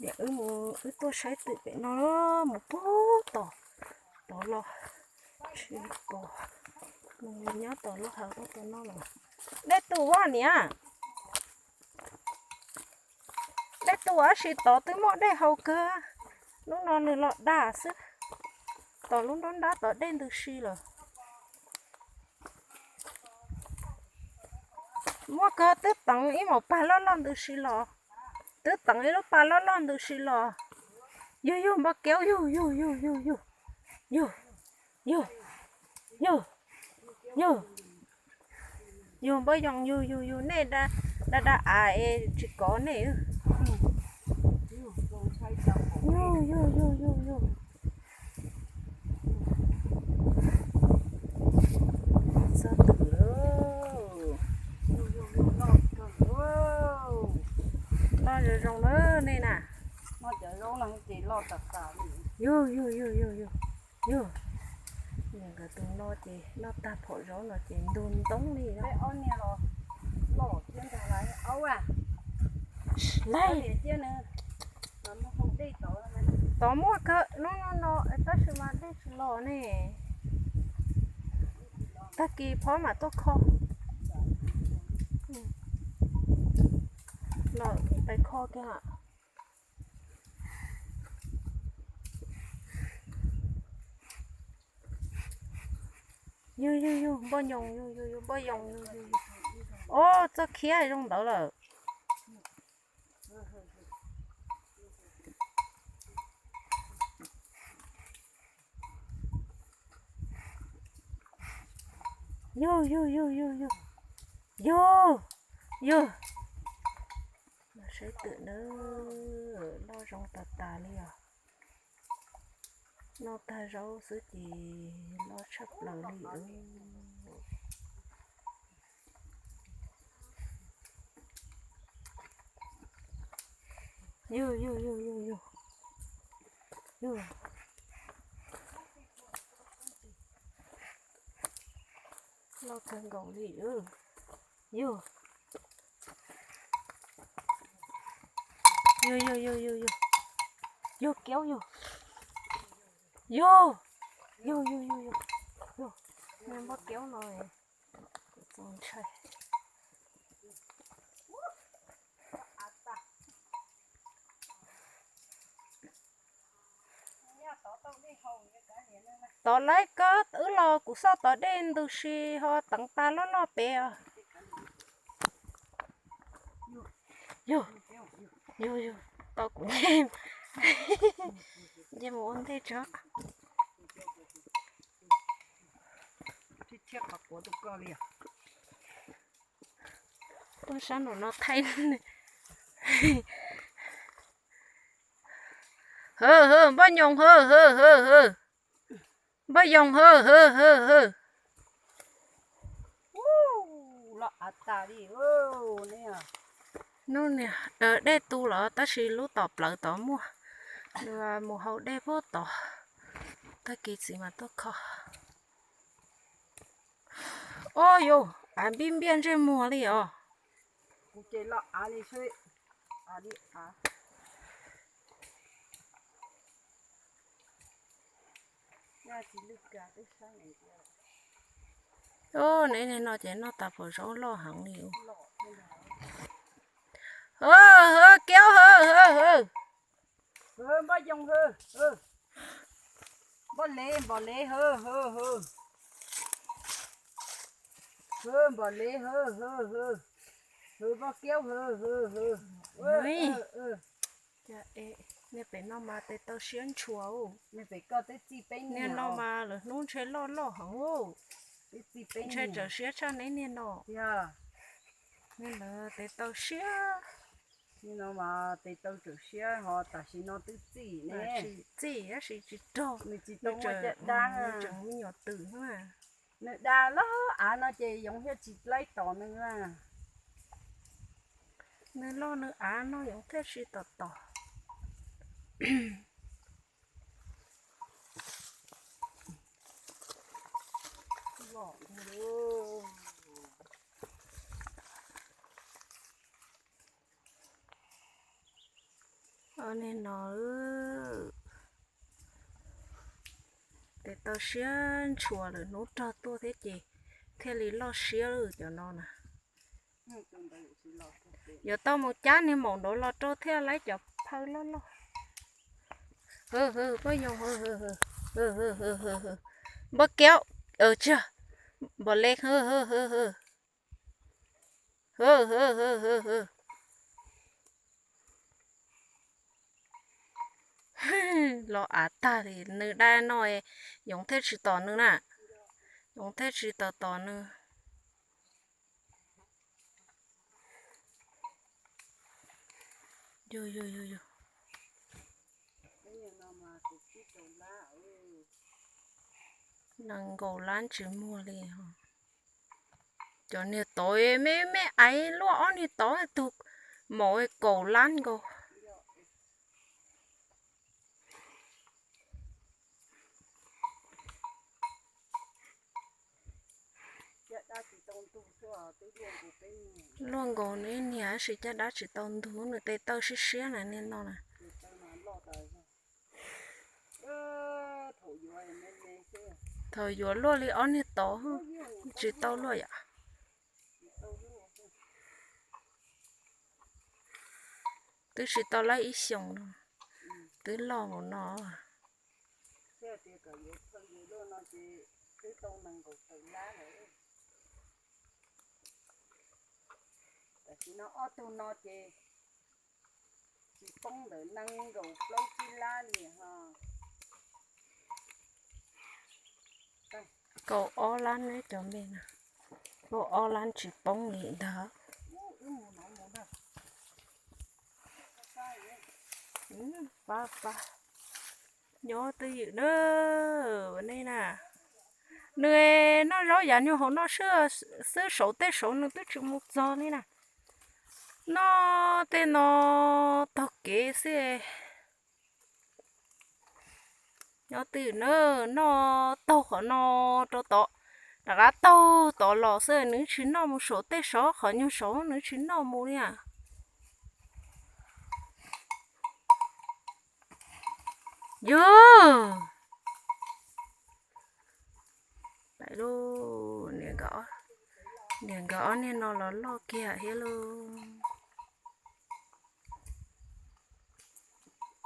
Niam wb mus, wb tuaj saib twm pem no, mus puag tom tod los tsis pom, mus nyob tom lub hawv ub tom no los. Dej tu ua niam, dej tu ua tab sis tod twb muaj dej haus kawg. Lub no nws los dag xwb, tom lub nruab nrab tod dej ntws si lawm. Muaj kawg, twb teev ib maum pag loj loj ntws si los, twb teev ib lub pag loj loj ntws si los. Yug yug npoj kiaub yug yug yug yug yug yug yug yug yug yug npoj yoos yug yug yug nej da da av es tsis kov nej. Yug yug yug yug yug. Txog twm lawm. Loj zoo zoo na nej na. Yug yug yug yug yug yug. Nkawd tus no ces noj tag phom zaub no ces ntug ntoob li. Laig, tod muaj kawg lub no no tab sis mas dej tsis los ne. Tag kis phob mam tuaj kho. Los pais kho kiag. Yug yug yug npoj yoos yug yug yug npoj yoos yug yug yug. Ob, txoj khiab zoo ntawd lawm. Yug yug yug yug yug. Yug yug. Saib twm na, loj zoo tas tas li os. Noj tag zaub xwb ces loj tshaj plaws li. Yug yug yug yug yug. Loj kawg nkaus li. Yug yug yug yug yug. Yug kiaub yug. Yug yug yug yug yug. Yug, npoj kiaub no kuv txaus ntshai. Tod laib kawg, wb los kuv xauj tod dej ntws si ho teev pa loj loj pem os. Yug yug yug, tau kuv nce mus ua ntej tso. Tuaj sab nraum no thaij. Hwm hwm, npoj nyoos hwm hwm hwm hwm. Npoj yoos hwm hwm hwm hwm. Hnub niag dej tu los tab sis lub tom plawv tod muaj, nws mus haus dej puag tod, tag kis txiv mas tuaj kho. Ob yus, av npib npiaj ntsej muag li os. Neb niag no ces noj tas phom zaub loj heev li. Kiaub, npoj yoos, npoj lev, npoj lev, npoj lev, npoj kiaub. Niag pem no mas tes taw siab ntshua. Niag no mas lawv hnub ntshe loj loj heev. Ntshe tsawm siab tshaj neb niag no. Niag lawv tes taw siab. Tes taw tsawm siab ho tam sim no twb txij ne. Txij tab sis tsis raug, nws tsis tau muaj caj dab, nws tseem me nyuam twm. Nws da lub av no ces yoov thiaj tsis laib tom nws na. Nws loj nws av no yoov thiaj tsis tom tom. Ob niag no tes taw siab ntshua lawm, hnub rog tuaj thiab ces thiaj li loj siab lawm cov no na. Yuav tau mus cab niag maum nraud los rau thiaj laib cov phaw loj loj. Poj yoog, npaj kiab, tsis, npaj le, los av tag li nws dai no, yoov thiaj tsis tom nws na, yoov thiaj tsis tom tom nws. Nees nkaum lab tsis muag li. Cov niag tod me me aiv luaj, ob niag tod tug maum kaum lab nkaus. Luaj nkaus nws niag tab sis caj dab tsis tau ntug, nws tes taw siab siab na niag no na. Thaum yuav luaj li ob niag tod, tsis tau luaj yom. Twb tsis tau laib ib xyoos no, twb loj mus no. Tam sim no ob tug no ces tsis poob ntawm nees nkaum plaub tsib lab li ho. Kaum ob lab neb cov me no, kaum ob lab tsis poob li ntag. Pab pab, nyob twj ywm na, nej na. Nws noj zaub yav nyuag hauv no xwb, saum tej saud nws twb tsis mus txog li na. Noj tej no taug kev xwb. Nyob twj ywm na, noj taug qhov no rau tod, rov qab taug tod los xwb, nws tsis noj mus saum tej saud, qhov nyuag saud nws tsis noj mus li. Yog, niam nkawd ob niag no los loj kiag thiab lauj.